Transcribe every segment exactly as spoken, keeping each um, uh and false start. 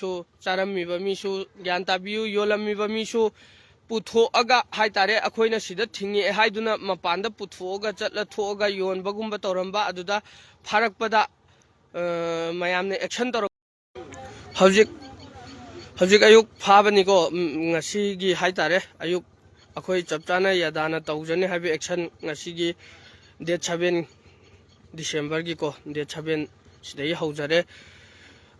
ꯁꯨ ꯆꯥꯔꯝꯃꯤꯕ ꯃꯤꯁꯨ ꯒ꯭ꯌꯥꯟ ꯇꯥꯕꯤꯌꯨ, ꯌꯣꯜꯂꯝꯃꯤꯕ ꯃꯤꯁꯨ ꯄꯨꯊꯣꯛꯑꯒ ꯍꯥꯏꯇꯥꯔꯦ, ꯑꯩꯈꯣꯏꯅ ꯁꯤꯗ ꯊꯤꯡꯉꯛꯑꯦ ꯍꯥꯏꯗꯨꯅ ꯃꯄꯥꯟꯗ ꯄꯨꯊꯣꯛꯑꯒ ꯆꯠꯂ ꯊꯣꯛꯑꯒ ꯌꯣꯟꯕꯒꯨꯝꯕ ꯇꯧꯔꯝꯕ ꯑꯗꯨꯗ ꯐꯥꯔꯛꯄꯗ, ꯑ, ꯃꯌꯥꯝꯅ action ꯇꯧꯔꯛ ꯍꯧꯖꯤꯛ, ꯍꯧꯖꯤꯛ ꯑꯌꯨꯛ ꯐꯥꯕꯅꯤꯀꯣ꯫ ꯎꯝ, ꯉꯁꯤꯒꯤ ꯍꯥꯏꯇꯥꯔꯦ, ꯑꯌꯨꯛ ꯑꯩꯈꯣꯏ ꯆꯞ ꯆꯥꯅ ꯌꯥꯗꯥꯅ ꯇꯧꯖꯅꯤ ꯍꯥꯏꯕ action ꯉꯁꯤꯒꯤ date seven Decemberꯒꯤꯀꯣ, date seven ꯁꯤꯗꯒꯤ ꯍꯧꯖꯔꯦ꯫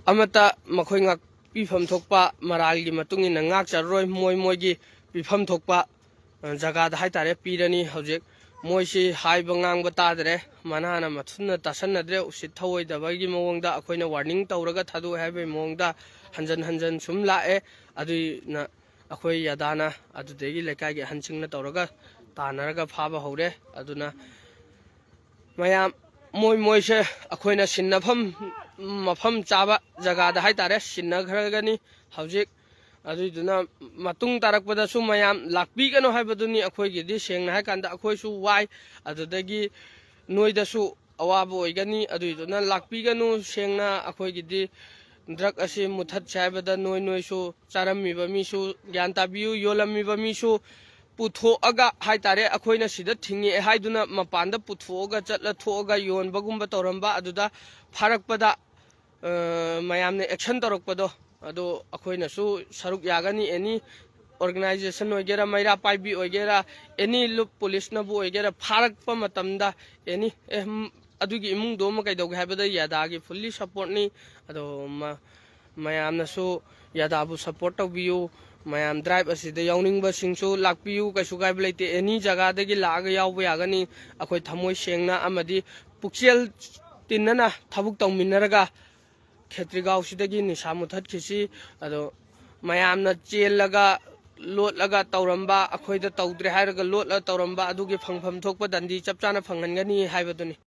ꯑꯃꯠꯇ ꯃꯈꯣꯏ ꯉꯥꯛꯄꯤꯐꯝ ꯊꯣꯛꯄ ꯃꯔꯥꯜꯒꯤ ꯃꯇꯨꯡ ꯏꯟꯅ ꯉꯥꯛꯆꯔꯔꯣꯏ, ꯃꯣꯏ ꯃꯣꯏꯒꯤ ꯄꯤꯐꯝ ꯊꯣꯛꯄ, ꯑ, ꯖꯒꯥꯗ ꯍꯥꯏꯇꯥꯔꯦ, ꯄꯤꯔꯅꯤ꯫ ꯍꯧꯖꯤꯛ ꯃꯣꯏꯁꯤ ꯍꯥꯏꯕ ꯉꯥꯡꯕ ꯇꯥꯗ꯭ꯔꯦ, ꯃꯅꯥꯅ ꯃꯊꯨꯟꯅ ꯇꯥꯁꯟꯅꯗ꯭ꯔꯦ, ꯎꯁꯤꯠ ꯊꯧꯑꯣꯏꯗꯕꯒꯤ ꯃꯑꯣꯡꯗ ꯑꯩꯈꯣꯏꯅ warning ꯇꯧꯔꯒ ꯊꯥꯗꯣꯛꯑꯦ ꯍꯥꯏꯕꯒꯤ ꯃꯑꯣꯡꯗ ꯍꯟꯖꯟ ꯍꯟꯖꯟ ꯁꯨꯝ ꯂꯥꯛꯑꯦ꯫ ꯑꯗꯨꯅ ꯑꯩꯈꯣꯏ ꯌꯥꯗꯥꯅ ꯑꯗꯨꯗꯒꯤ ꯂꯩꯀꯥꯏꯒꯤ ꯑꯍꯟꯁꯤꯡꯅ ꯇꯧꯔꯒ ꯇꯥꯟꯅꯔꯒ ꯐꯥꯕ ꯍꯧꯔꯦ꯫ ꯑꯗꯨꯅ ꯃꯌꯥꯝ ꯃꯣꯏ ꯃꯣꯏꯁꯦ ꯑꯩꯈꯣꯏꯅ ꯁꯤꯟꯅꯐꯝ, ꯃꯐꯝ ꯆꯥꯕ ꯖꯒꯥꯗ ꯍꯥꯏꯇꯥꯔꯦ, ꯁꯤꯟꯅꯈ꯭ꯔꯒꯅꯤ ꯍꯧꯖꯤꯛ꯫ ꯑꯗꯨꯏꯗꯨꯅ ꯃꯇꯨꯡ ꯇꯥꯔꯛꯄꯗꯁꯨ ꯃꯌꯥꯝ ꯂꯥꯛꯄꯤꯒꯅꯨ ꯍꯥꯏꯕꯗꯨꯅꯤ꯫ ꯑꯩꯈꯣꯏꯒꯤꯗꯤ ꯁꯦꯡꯅ ꯍꯥꯏꯀꯥꯟꯗ ꯑꯩꯈꯣꯏꯁꯨ ꯋꯥꯏ, ꯑꯗꯨꯗꯒꯤ ꯅꯣꯏꯗꯁꯨ ꯑꯋꯥꯕ ꯑꯣꯏꯒꯅꯤ꯫ ꯑꯗꯨꯏꯗꯨꯅ ꯂꯥꯛꯄꯤꯒꯅꯨ꯫ ꯁꯦꯡꯅ ꯑꯩꯈꯣꯏꯒꯤꯗꯤ drug ꯑꯁꯤ ꯃꯨꯊꯠꯁꯦ ꯍꯥꯏꯕꯗ ꯅꯣꯏ ꯅꯣꯏꯁꯨ ꯆꯥꯔꯝꯃꯤꯕ ꯃꯤꯁꯨ ꯒ꯭ꯌꯥꯟ ꯇꯥꯕꯤꯌꯨ, ꯌꯣꯜꯂꯝꯃꯤꯕ ꯃꯤꯁꯨ ꯄꯨꯊꯣꯛꯑꯒ ꯍꯥꯏꯇꯥꯔꯦ, ꯑꯩꯈꯣꯏꯅ ꯁꯤꯗ ꯊꯤꯡꯉꯛꯑꯦ ꯍꯥꯏꯗꯨꯅ ꯃꯄꯥꯟꯗ ꯄꯨꯊꯣꯛꯑꯒ ꯆꯠꯂ ꯊꯣꯛꯑꯒ ꯌꯣꯟꯕꯒꯨꯝꯕ ꯇꯧꯔꯝꯕ ꯑꯗꯨꯗ ꯐꯥꯔꯛꯄꯗ, ꯑ, ꯃꯌꯥꯝꯅ action ꯇꯧꯔꯛꯄꯗꯣ, ꯑꯗꯣ ꯑꯩꯈꯣꯏꯅꯁꯨ ꯁꯔꯨꯛ ꯌꯥꯒꯅꯤ꯫ Any organization ꯑꯣꯏꯒꯦꯔꯥ, ꯃꯩꯔꯥ ꯄꯥꯏꯕꯤ ꯑꯣꯏꯒꯦꯔꯥ, any ꯂꯨꯞ policeꯅꯕꯨ ꯑꯣꯏꯒꯦꯔꯥ, ꯐꯥꯔꯛꯄ ꯃꯇꯝꯗ any, ꯑꯦ, ꯎꯝ, ꯑꯗꯨꯒꯤ ꯏꯃꯨꯡꯗꯣ ꯑꯃ ꯀꯩꯗꯧꯒꯦ ꯍꯥꯏꯕꯗ ꯌꯥꯗꯥꯒꯤ fully supportꯅꯤ꯫ ꯑꯗꯣ ꯃ-, ꯃꯌꯥꯝꯅꯁꯨ ꯌꯥꯗꯥꯕꯨ support ꯇꯧꯕꯤꯌꯨ꯫ ꯃꯌꯥꯝ drive ꯑꯁꯤꯗ ꯌꯥꯎꯅꯤꯡꯕꯁꯤꯡꯁꯨ ꯂꯥꯛꯄꯤꯌꯨ, ꯀꯩꯁꯨ ꯀꯥꯏꯕ ꯂꯩꯇꯦ꯫ Any ꯖꯒꯥꯗꯒꯤ ꯂꯥꯛꯑꯒ ꯌꯥꯎꯕ ꯌꯥꯒꯅꯤ꯫ ꯑꯩꯈꯣꯏ ꯊꯃꯣꯏ ꯁꯦꯡꯅ ꯑꯃꯗꯤ ꯄꯨꯛꯆꯦꯜ ꯇꯤꯟꯅꯅ ꯊꯕꯛ ꯇꯧꯃꯤꯟꯅꯔꯒ ꯈꯦꯇ꯭ꯔꯤꯒꯥꯎꯁꯤꯗꯒꯤ ꯅꯤꯁꯥ ꯃꯨꯊꯠꯈꯤꯁꯤ꯫ ꯑꯗꯣ ꯃꯌꯥꯝꯅ ꯆꯦꯜꯂꯒ ꯂꯣꯠꯂꯒ ꯇꯧꯔꯝꯕ, ꯑꯩꯈꯣꯏꯗ ꯇꯧꯗ꯭ꯔꯦ ꯍꯥꯏꯔꯒ ꯂꯣꯠꯂꯒ ꯇꯧꯔꯝꯕ ꯑꯗꯨꯒꯤ ꯐꯪꯐꯝ ꯊꯣꯛꯄ ꯗꯟꯗꯤ ꯆꯞ ꯆꯥꯅ ꯐꯪꯍꯟꯒꯅꯤ ꯍꯥꯏꯕꯗꯨꯅꯤ꯫